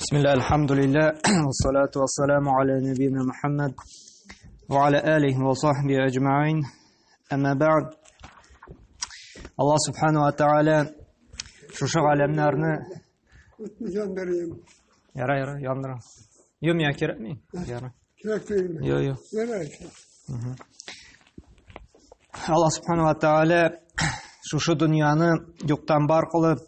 بسم الله الحمد لله والصلاة والسلام على نبينا محمد وعلى آله وصحبه أجمعين أما بعد الله سبحانه وتعالى шушы галәмнәрне яндырыйм. Ярай, ярай, яндыра. Юк, миңа кирәкми. Ярай. Кирәк түгелме? Юк, юк. Ярай. Алла субхану ва тааля шушы дөньяны юктан бар кылып,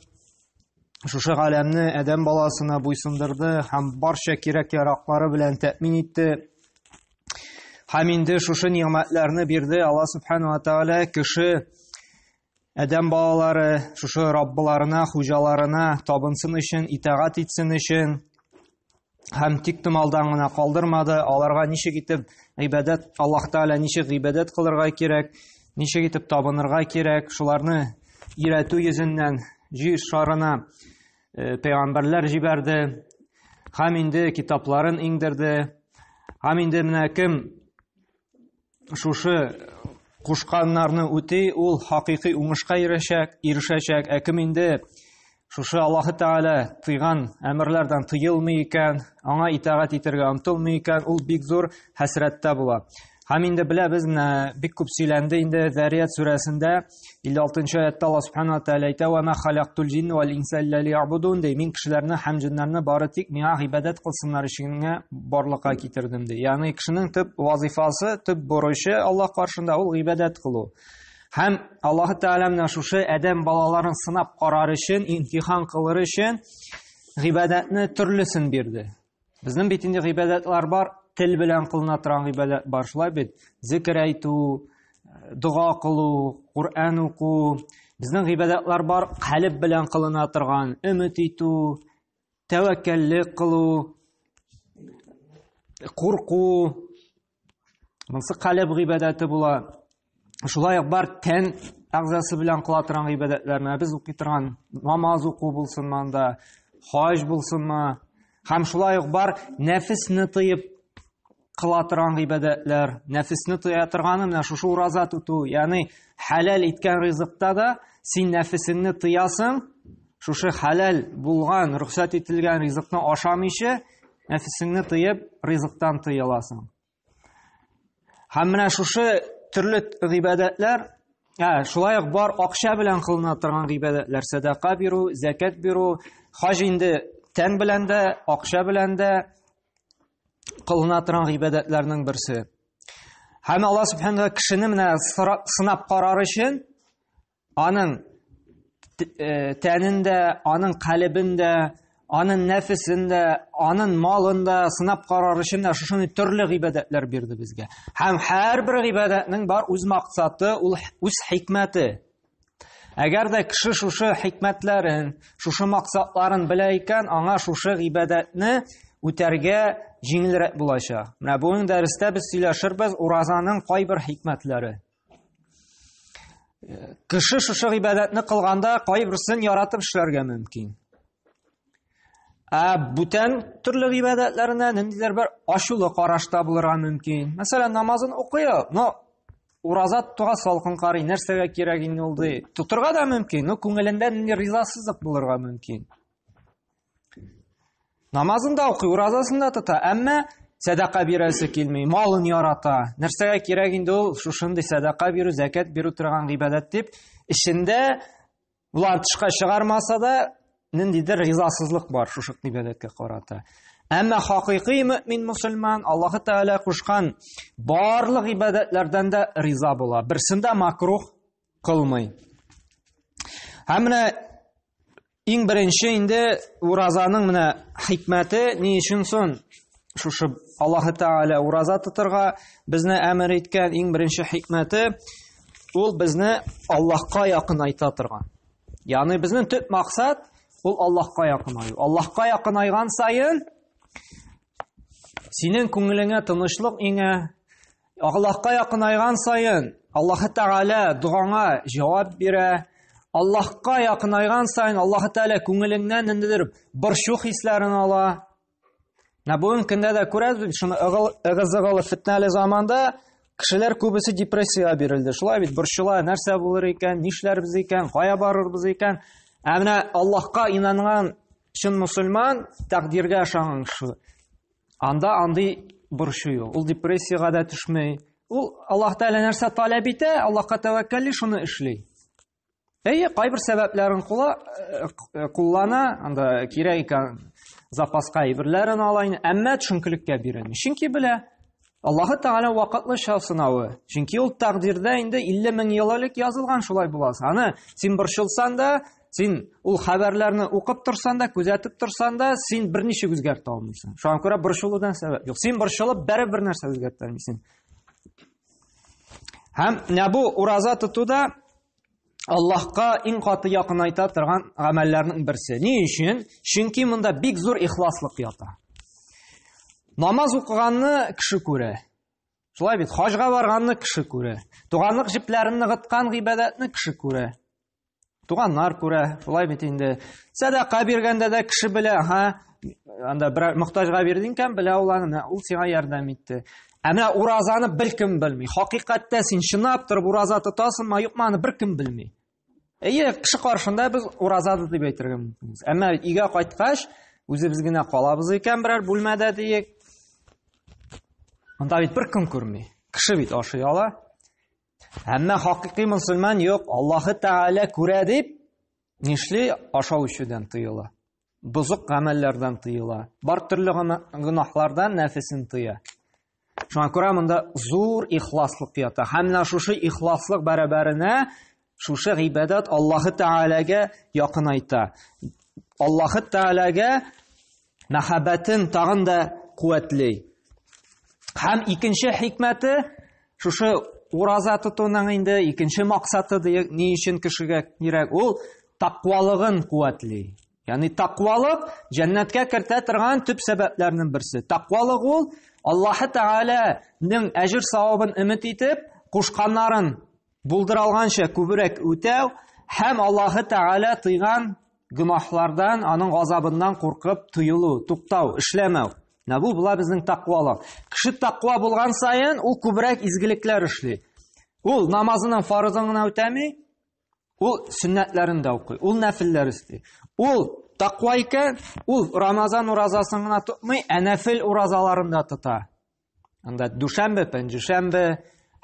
шушы галәмне адәм баласына буйсындырды һәм барча кирәк-яраклары белән тәэмин итте. Һәм инде шушы нигъмәтләрне бирде Алла субхану ва тааля кеше адәм балалары шушы Раббыларына, хуҗаларына табынсын өчен, итагать итсен өчен һәм тик томалдан гына калдырмады. Аларга ничек итеп гыйбадәт, Аллаһ Тәгалә ничек гыйбадәт кылырга кирәк, ничек итеп табынырга кирәк, шуларны өйрәтү йөзеннән җир шарына э, пәйгамбәрләр җибәрде. Һәм инде китапларын иңдерде. Һәм инде менә кем шушы кушканнарны үти, ул хакыйкый уңышка ирешәчәк, ирешәчәк. Ә кем инде шушы Аллаһы Тәгалә тыйган әмерләрдән тыелмый икән, аңа итагать итәргә омтылмый икән, ул бик зур хәсрәттә була. Һәм инде беләбез, менә бик күп сөйләнде инде Зәрият сүрәсендә 56 аятта Аллаһ Субхану ва Тәгалә әйтә: "Ва ма халактул җинна вал инса илля лиябудун" ди. Мин кешеләрне һәм җеннәрне бары тик миңа гыйбадәт кылсыннар өчен генә барлыкка китердем ди. Ягъни кешенең төп вазифасы, төп бурычы Аллаһ каршында ул гыйбадәт кылу. Һәм Аллаһ Тәгалә менә шушы адәм балаларын сынап карар өчен, имтихан кылыр өчен гыйбадәтне төрлесен бирде. Безнең бит инде гыйбадәтләр бар, тел белән кылына торган гыйбадәт бар, шулай бит. Зикр әйтү, дога кылу, Коръән уку. Безнең гыйбадәтләр бар, калеб белән кылына торган, өмет итү, тәвәккәллек кылу, курку. Монысы калеб гыйбадәте була. Шулай ук бар тән әгъзасы белән кыла торган гыйбадәтләр. Менә без укый торган намаз уку булсынмы анда, хаҗ булсынмы. Һәм шулай ук бар нәфесне тыеп кыла торган гыйбадәтләр. Нәфесне тыя торганы менә шушы ураза тоту, ягъни хәләл иткән ризыкта да син нәфесеңне тыясың, шушы хәләл булган, рөхсәт ителгән ризыкны ашамыйча, нәфесеңне тыеп, ризыктан тыеласың. Һәм менә шушы төрле гыйбадәтләр, ә, шулай ук бар акча белән кылына торган гыйбадәтләр, сәдака бирү, зәкят бирү, хаҗ инде тән белән дә, акча белән дә кылына торган гыйбадәтләрнең берсе. Һәм Аллаһ субханаһу кешене менә сынап карар өчен Аның э, тәнен дә, аның калебен дә, аның нәфесен дә, аның малын да сынап карар өчен дә шушындый төрле гыйбадәтләр бирде безгә. Һәм һәрбер гыйбадәтнең бар үз максаты, ул үз хикмәте. Әгәр дә кеше шушы хикмәтләрен, шушы максатларын белә икән, аңа шушы гыйбадәтне үтәргә җиңелрәк булачак. Менә бүген дәрестә без сөйләшербез уразаның кайбер хикмәтләре. Кеше шушы гыйбадәтне кылганда кайберсен яратып эшләргә мөмкин. Ә бүтән төрле гыйбадәтләренә ниндидер бер ачулы карашта булырга мөмкин. Мәсәлән, намазын укый, но ураза тотуга салкын карый, нәрсәгә кирәк инде ул ди. Тотырга да мөмкин, но күңелендә нинди ризасызлык булырга мөмкин. Намазын да укый, уразасын да тота, әмма сәдака бирәсе килми, малын ярата. Нәрсәгә кирәк инде ул шушындый сәдака бирү, зәкят бирү торган гыйбадәт дип, эчендә болар тышка чыгармаса да, ниндидер ризасызлык бар шушы гыйбадәткә карата. Әмма хакыйкый мөмин мөселман Аллаһы Тәгалә кушкан барлык гыйбадәтләрдән дә риза була. Берсен дә макрух кылмый. Һәм менә Иң беренче инде уразаның менә хикмәте ни өчен соң шушы Аллаһы Тәгалә ураза тотырга безне әмер иткән иң беренче хикмәте ул безне Аллаһка якынайта торган. Ягъни безнең төп максат ул Аллаһка якынаю. Аллаһка якынайган саен синең күңелеңә тынычлык иңә, Аллаһка якынайган саен, Аллаһ Тәгалә догаңа җавап бирә. Аллаһка якынайган саен, Аллаһ Тәгалә күңелеңнән ниндидер борчу хисләрен ала. Менә бүгенге көндә дә күрәбез, шуны ыгы-зыгылы фитнәле заманда кешеләр күбесе депрессиягә бирелде. Шулай бит, борчыла, нәрсә булыр икән, нишләрбез икән, кая барырбыз икән. Ә менә Аллаһка инанган чын мусульман, тәкъдиргә ышанган кеше. Анда андый борчу юк. Ул депрессиягә дә төшми. Ул Аллаһ Тәгалә нәрсә таләп итә, Аллаһка тәвәккәлли, шуны эшли. Әйе, кайбер сәбәпләрен кула, э, э, куллана, анда кирәк икән запаска әйберләрен ала инде, әмма төшенкелеккә бирелми. Чөнки белә, Аллаһы Тәгалә вакытлыча сынавы. Чөнки ул тәкъдирдә инде 50 мең ел элек язылган шулай буласы. Аны син борчылсаң да, син ул хәбәрләрне укып торсаң да, күзәтеп торсаң да, син берничек үзгәртә алмыйсың. Шуңа күрә борчылудан сәбәп юк. Син борчылып бәрібер нәрсә үзгәртә алмыйсың. Һәм менә бу ураза тотуда Аллаһка иң каты якынайта торган гамәлләрнең берсе. Ни өчен? Чөнки монда бик зур ихласлык ята. Намаз укыганны кеше күрә. Шулай бит, хаҗга барганны кеше күрә. Туганлык җепләрен ныгыткан гыйбадәтне кеше күрә. Туганнар күрә, шулай бит инде. Сәдака биргәндә дә кеше белә, ха, анда бер мохтаҗга бирдең икән, белә ул аны, ул сиңа ярдәм итте. Ә менә уразаны беркем белми. Хакыйкатьтә син чынлап торып ураза тотасыңмы, юкмы, аны беркем белми. Әйе, кеше каршында без уразада дип әйтергә мөмкинбез. Әмма өйгә кайткач, үзебез генә калабыз икән берәр бүлмәдә диек. Анда бит беркем күрми. Кеше бит ашый ала. Әмма хакыйкый мөселман юк, Аллаһы Тәгалә күрә дип, нишли? Ашау эчүдән тыела. Бозык гамәлләрдән тыела. Бар төрле гөнаһлардан нәфесен тыя. Шуңа күрә монда зур ихласлык ята. Һәм менә шушы ихласлык бәрабәренә шушы гыйбадәт Аллаһы Тәгаләгә якынайта. Аллаһы Тәгаләгә мәхәббәтен тагын да куәтли. Һәм икенче хикмәте шушы ураза тотуның инде икенче максаты ни өчен кешегә кирәк? Ул тақвалыгын куәтли. Ягъни тақвалык җәннәткә кертә торган төп сәбәпләрнең берсе. Тақвалык ул Аллаһы Тәгаләнең әҗер савабын өмет итеп, кушканнарын булдыра алганча күбрәк үтәү һәм Аллаһы Тәгалә тыйган гөнаһлардан, аның газабыннан куркып тыелу, туктау, эшләмәү. Менә бу була безнең тақвалык. Кеше тақва булган саен, ул күбрәк изгелекләр эшли. Ул намазының фарызын гына үтәми, Ул сөннәтләрен дә укый, ул нәфилләр өсти. Ул тақва икән, ул Рамазан уразасын гына тотмый, ә нәфил уразаларын да тота. Анда дүшәмбе, пәнҗешәмбе,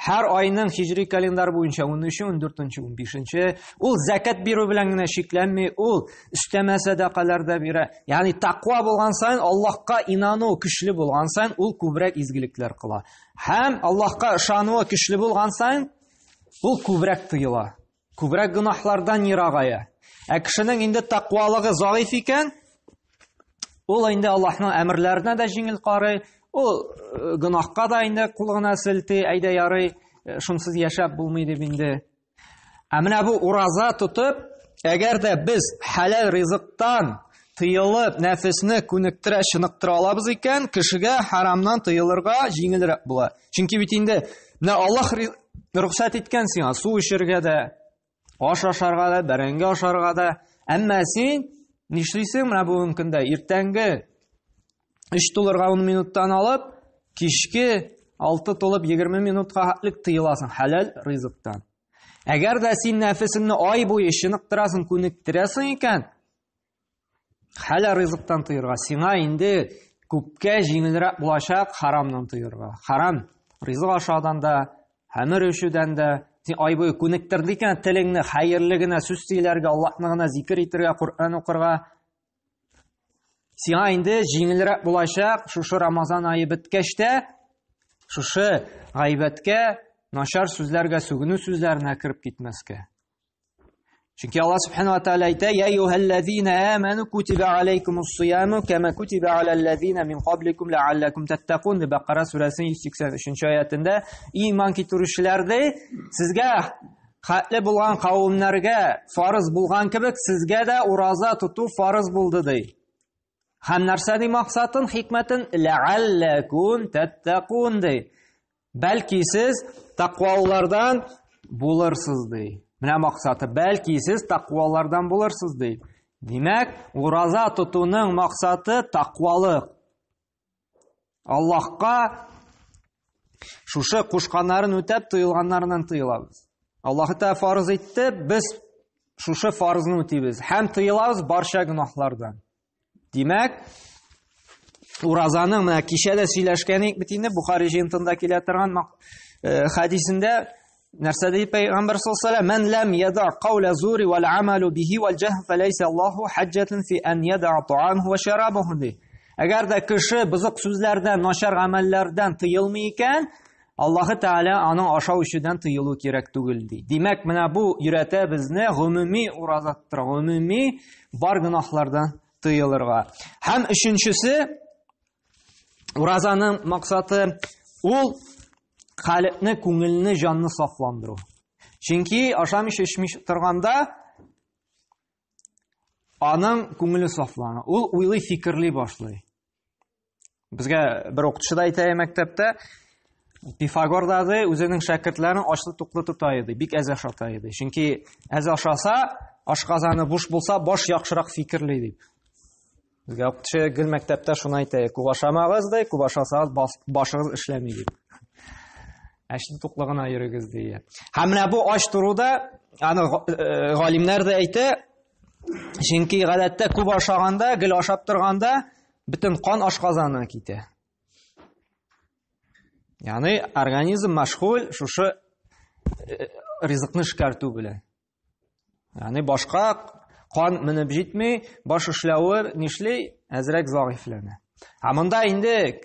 һәр айның хиҗри календар буенча 13, 14, 15, ул зәкәт бирү белән генә чикләнми, ул өстәмә сәдакалар да бирә. Ягъни тақва булган саен, Аллаһка инану көчле булган саен, ул күбрәк изгелекләр кыла. Һәм Аллаһка ышануы көчле булган саен, Ул күбрәк тыела, күбрәк гөнаһлардан ерагая. Ә кешенең инде тәкъвалыгы заиф икән, ул инде Аллаһның әмерләренә дә җиңел карый, ул э, гөнаһка да инде кул гына селти, әйдә ярый, э, шунсыз яшәп булмый дип инде. Ә менә бу ураза тотып, әгәр дә без хәләл ризыктан тыелып, нәфесне күнектерә, чыныктыра алабыз икән, кешегә харамнан тыелырга җиңелрәк була. Чөнки бит инде менә Аллаһ рөхсәт иткән сиңа су эчәргә дә, аш ашарга да, бәрәңге ашарга да. Әмма син нишлисең менә бүгенге көндә иртәнге 3 тулырга 10 минуттан алып, кичке 6 тулып 20 минутка хәтлек тыеласың хәләл ризыктан. Әгәр дә син нәфесеңне ай буе чыныктырасың, күнектерәсең икән, Хәләл ризыктан тыерга. Сиңа инде күпкә җиңелрәк булачак харамнан тыерга. Харам ризык ашаудан да, хәмер эчүдән дә, син ай буе күнектерде икән телеңне хәерле генә сүз сөйләргә, Аллаһны гына зикер итәргә, Коръән укырга. Сиңа инде җиңелрәк булачак шушы Рамазан ае беткәч тә, шушы гайбәткә, начар сүзләргә, сүгенү сүзләренә кереп китмәскә. Чөнки Аллаһ субхана ва тааля әйтә: "Я әйюһәлләзина аману кутиба алейкумус сияму кама кутиба алаллазина мин кабликум лааллакум таттакун" дип Бакара сүрәсенең 183 аятында иман китерүчеләр ди, сезгә хәтле булган кавемнәргә фарыз булган кебек, сезгә дә ураза тоту фарыз булды ди. Һәм нәрсә ди максатын, хикмәтен? Ләалләкум таттакун ди. Бәлки сез тәкъвалардан булырсыз ди. Менә максаты, бәлки сез тәкъвалардан булырсыз ди. Димәк, ураза тотуның максаты тәкъвалык. Аллаһка шушы кушканнарын үтәп, тыелганнарыннан тыелабыз. Аллаһ Тәгалә фарыз итте, без шушы фарызны үтибез һәм тыелабыз барча гөнаһлардан. Димәк, уразаның менә кичә дә сөйләшкән идек бит инде Бухари җыентында килә торган э, хәдисендә нәрсә ди пәйгамбәр саллаллаһу алейһи Ман лам яда каула зури вал амалу бихи вал җаһл фалайса Аллаһу хаҗҗатун фи ан яда таамху ва шарабаху ди. Әгәр дә кеше бозык сүзләрдән, начар гамәлләрдән тыелмый икән, Аллаһы Тәгалә аның ашау эчүдән тыелу кирәк түгел ди. Димәк, менә бу өйрәтә безне гомуми ураза тотырга, гомуми бар гөнаһлардан тыелырга. Һәм өченчесе уразаның максаты ул калебне, күңелне, җанны сафландыру. Чөнки ашамыйча эчмичә торганда аның күңеле сафлана. Ул уйлый, фикерли башлый. Безгә бер укытучы да әйтә мәктәптә, Пифагор да ди, үзенең шәкертләрен ачлы-туклы тота иде, бик әз ашата иде. Чөнки әз ашаса, ашказаны буш булса, баш яхшырак фикерли дип. Безгә укытучы гел мәктәптә шуны әйтә, күп ашамагыз ди, күп ашасагыз башыгыз эшләми дип. Ачлы-туклы гына йөрегез ди. Һәм менә бу ач торуда аны э, галимнәр дә әйтә, чөнки гадәттә күп ашаганда, гел ашап торганда, бөтен кан ашказанына китә. Ягъни организм мәшгуль шушы э, ризыкны эшкәртү белән. Ягъни башка кан менеп җитми, баш эшләве нишли, әзрәк зәгыйфьләнә. Ә монда инде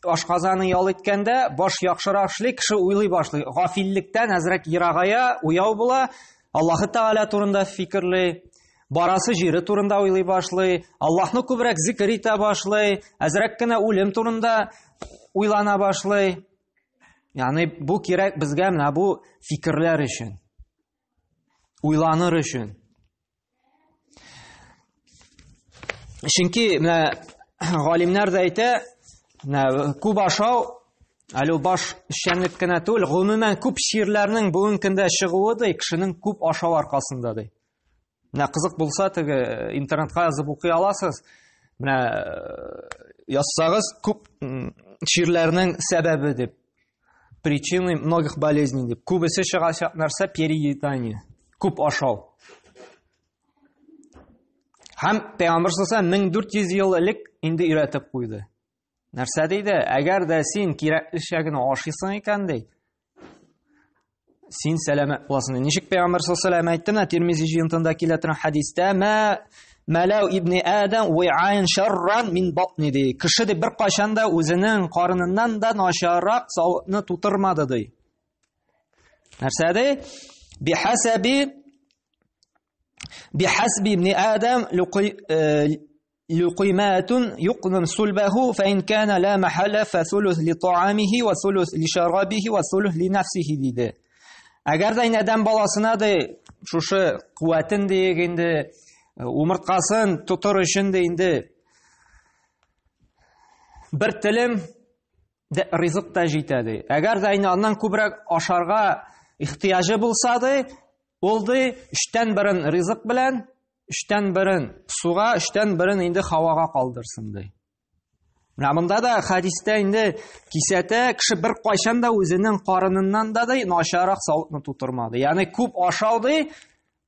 ашказаны ял иткәндә баш яхшырак эшли, кеше уйлый башлый. Гафиллектән әзрәк ерагая, уяу була, Аллаһы Тәгалә турында фикерли, барасы җире турында уйлый башлый, Аллаһны күбрәк зикер итә башлый, әзрәк кенә үлем турында уйлана башлый. Ягъни бу кирәк безгә менә бу фикерләр өчен. Уйланыр өчен. Чөнки менә галимнәр дә әйтә, менә күп ашау әле ул баш эшчәнлек кенә түгел, гомумән күп чирләрнең бүгенге көндә чыгуы ди, кешенең күп ашау аркасында ди. Менә кызык булса, теге э, интернетка язып укый аласыз. Менә э, язсагыз, күп чирләрнең сәбәбе дип. Причины многих болезней дип. Күбесе чыгачак нәрсә переедание. Күп ашау. Һәм Пәйгамбер саллаллаху 1400 ел элек инде өйрәтеп куйды. Нәрсә диде? Әгәр дә син кирәклечә генә ашыйсың икән ди, син сәламәт буласың. Ничек Пәйгамбәр саллаллаху алейһи әйтте, менә Тирмизи җыентында килә торган хәдистә, мә мәләү ибни Адам ви'айн шарран мин батни ди. Кеше ди бер кайчан да үзенең карыныннан да начаррак савытны тутырмады ди. Нәрсә ди? Бихасаби бихасби ибни Адам لقيمات يقدم صلبه فإن كان لا محل فثلث لطعامه وثلث لشرابه وثلث لنفسه диде. Әгәр дә инде адәм баласына ди шушы куәтен диек инде умырткасын тотыр өчен дә инде бер телем дә ризык та җитә ди. Әгәр дә инде аннан күбрәк ашарга ихтыяҗы булса ди, ул ди өчтән берен ризык белән өчтән берен суга, өчтән берен инде һавага калдырсын ди. Менә монда да хәдистә инде кисәтә, кеше бер кайчан да үзенең карыныннан да ди начаррак савытны тутырмады. Ягъни күп ашау ди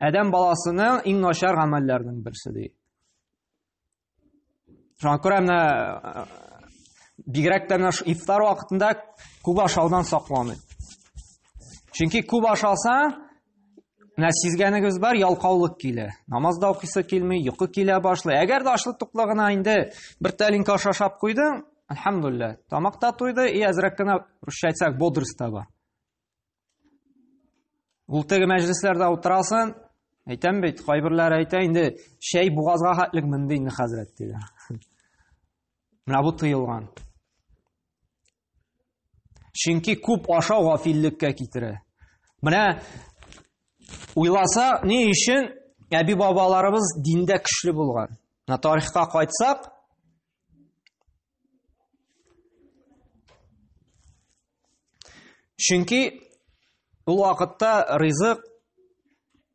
адәм баласының иң начар гамәлләренең берсе ди. Шуңа күрә менә э, бигрәк тә менә ифтар вакытында күп ашаудан сакланыйк. Чөнки күп ашалса, менә сизгәнегез бар, ялкаулык килә. Намаз да укыйсы килми, йокы килә башлый. Әгәр дә ачлы туклы гына инде бер тәлинкә аш ашап куйдың, әлхәмдулилла, тамак та туйды, и әзрәк кенә, русча әйтсәк, бодрость та бар. Ул теге мәҗлесләрдә утырасың, әйтәм бит, кайберләре әйтә инде, чәй бугазга хәтлек менде инде хәзрәт диләр. Менә бу тыелган. Чөнки күп ашау гафиллеккә китерә. Менә уйласа, ни өчен әби бабаларыбыз диндә көчле булган? Менә тарихка кайтсак, Чөнки ул вакытта ризык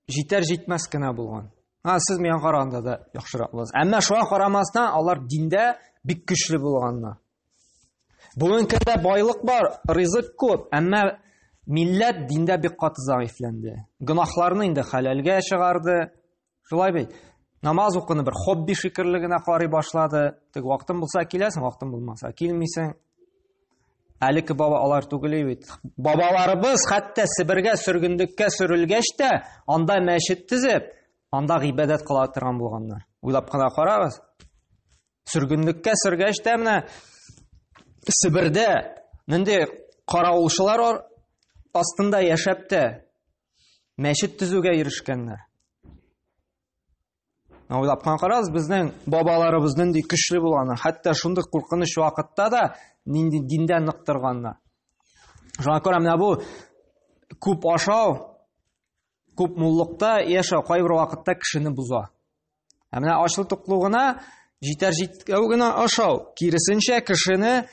җитәр җитмәс кенә булган. Ha, сез миңа караганда да яхшырак буласыз. Әмма шуңа карамастан, алар диндә бик көчле булганнар. Бүгенге көндә байлык бар, ризык күп, әмма милләт диндә бик каты зәгыйфьләнде. Гөнаһларны инде хәләлгә чыгарды. Шулай бит. Намаз укуны бер хобби шикелле генә карый башлады. Тик вакытың булса киләсең, вакытың булмаса килмисең. Әлеке баба алар түгел бит. Бабаларыбыз хәтта Себергә сөргенлеккә сөрелгәч тә, анда мәчет төзеп, анда гыйбадәт кыла торган булганнар. Уйлап кына карагыз. Сөргенлеккә сөргәч тә менә Себердә нинди каравылчылар астында яшәп тә мәчет төзүгә ирешкәннәр. Уйлап кына карагыз, безнең бабаларыбыз нинди көчле булганнар. Хәтта шундый куркыныч вакытта да нинди диндә нык торганнар. Шуңа күрә менә бу күп ашау, күп муллыкта яшәү кайбер вакытта кешене боза. Ә менә ачлы туклы гына, җитәр җиткәү генә ашау, киресенчә кешене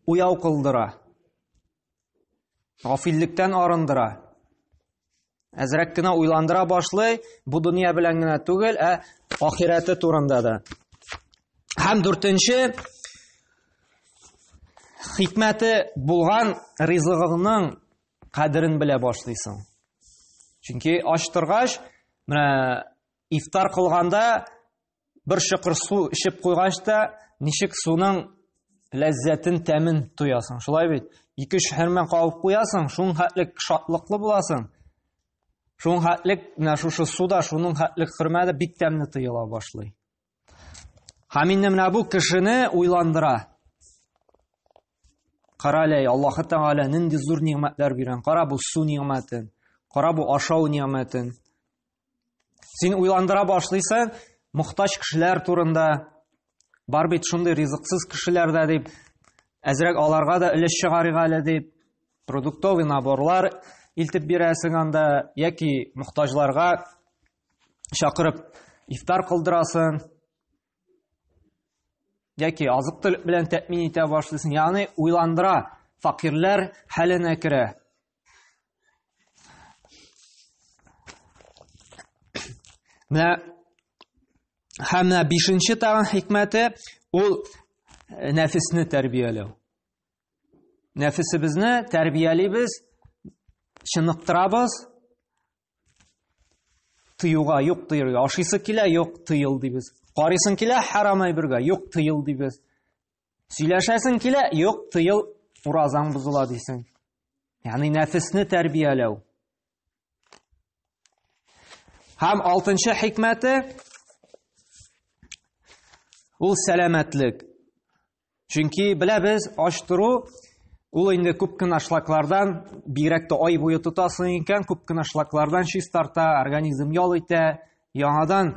уяу кылдыра. Гафиллектән арындыра. Әзрәк кенә уйландыра башлый, бу дөнья белән генә түгел, ә ахирәте турында да. Һәм дүртенче хикмәте булган ризыгыңның кадерен белә башлыйсың. Чөнки ач торгач, менә ифтар кылганда бер чокыр су эчеп куйгач та, ничек суның ләззәтен, тәмен тоясың. Шулай бит? Ике-өч хөрмә кабып куясың, шуның хәтлек шатлыклы буласың. Шуның хәтлек менә шушы су да, шуның хәтлек хөрмә дә бик тәмле тоела башлый. Һәм инде менә бу кешене уйландыра. Кара әле, Аллаһы Тәгалә нинди зур нигъмәтләр биргән. Кара бу су нигъмәтен, кара бу ашау нигъмәтен. Син уйландыра башлыйсың, мохтаҗ кешеләр турында, бар бит шундый ризыксыз кешеләр дә дип, әзрәк аларга да өлеш чыгарыйк әле дип, продуктовый наборлар илтеп бирәсең анда, яки мохтаҗларга чакырып ифтар кылдырасың, яки азык-төлек белән тәэмин итә башлыйсың, ягъни уйландыра, факирләр хәленә керә. Менә һәм менә бишенче тагын хикмәте ул э, нәфесне тәрбияләү. Нәфесебезне тәрбиялибез, чыныктырабыз. Тыюга юк тыерга, ашыйсы килә, юк тыел дибез. Карыйсың килә харам әйбергә, юк тыел дибез. Сөйләшәсең килә, юк, тыел, уразаң бозыла дисең. Ягъни нәфесне тәрбияләү. Һәм алтынчы хикмәте ул сәламәтлек. Чөнки беләбез, ач тору ул инде күп кенә шлаклардан, бигрәк тә ай буе тотасың икән, күп кенә шлаклардан чистарта, организм ял итә, яңадан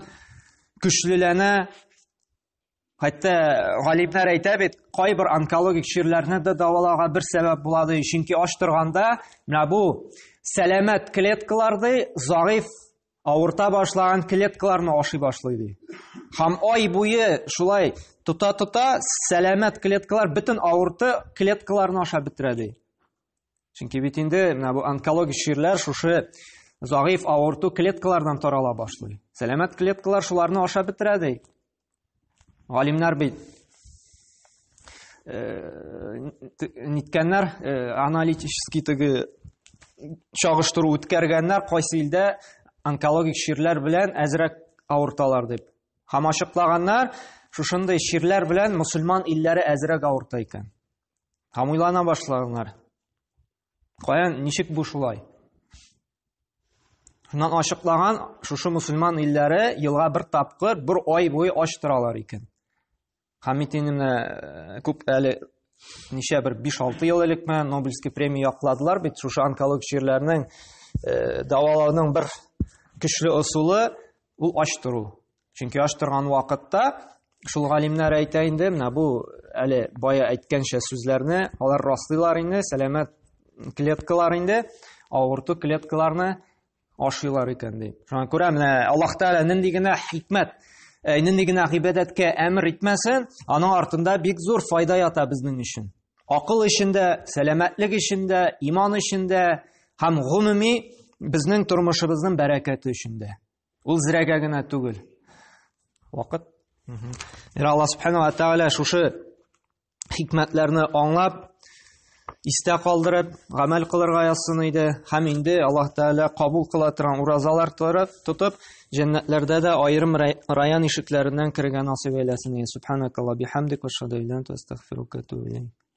көчлеләнә. Хәтта галимнәр әйтә бит, кайбер онкологик чирләрне дә дәвалауга бер сәбәп була ди. Чөнки ач торганда менә бу сәламәт клеткалар ди, зәгыйфь авырта башлаган клеткаларны ашый башлый ди. Һәм ай буе шулай тота-тота сәламәт клеткалар бөтен авырты клеткаларны ашап бетерә ди. Чөнки бит инде менә бу онкологик чирләр шушы зәгыйфь авырту клеткалардан тарала башлый. Сәламәт клеткалар шуларны ашап бетерә ди. Галимнәр бит э, ниткәннәр, э, аналитический теге чагыштыру үткәргәннәр, кайсы илдә онкологик чирләр белән әзрәк авырталар дип. Һәм ачыклаганнар, шушындый чирләр белән мусульман илләре әзрәк авырта икән. Һәм уйлана башлаганнар. Каян, ничек бу шулай? Шуннан ачыклаган, шушы мусульман илләре елга бер тапкыр, бер ай буе ач торалар икән. Һәм бит инде менә э, күп әле ничә бер 5-6 ел элекме Нобелевский премия якладылар бит шушы онкологик чирләрнең э, дәвалауның бер көчле ысулы ул ач тору. Чөнки ач торган вакытта шул галимнәр әйтә инде, менә бу әле бая әйткәнчә сүзләрне алар раслыйлар инде, сәламәт клеткалар инде, авырту клеткаларны ашыйлар икән ди. Шуңа күрә менә Аллаһ Тәгалә нинди генә хикмәт, э, нинди генә гыйбадәткә әмер итмәсен, аның артында бик зур файда ята безнең өчен. Акыл өчен дә, сәламәтлек өчен дә, иман өчен дә һәм гомуми безнең тормышыбызның бәрәкәте өчен дә. Ул зрәгә генә түгел. Вакыт. Алла субхана ва тааля шушы хикмәтләрне аңлап, истә калдырып, гамәл кылырга язсын иде. Һәм инде Аллаһ Тәгалә кабул кыла торган уразалар торып, тотып, җәннәтләрдә дә аерым район ишекләреннән керергә насыйп әйләсен. Субханакалла бихамдик ва ашһаду ан ла иляха илля анта астагфирука ва атубу илейк.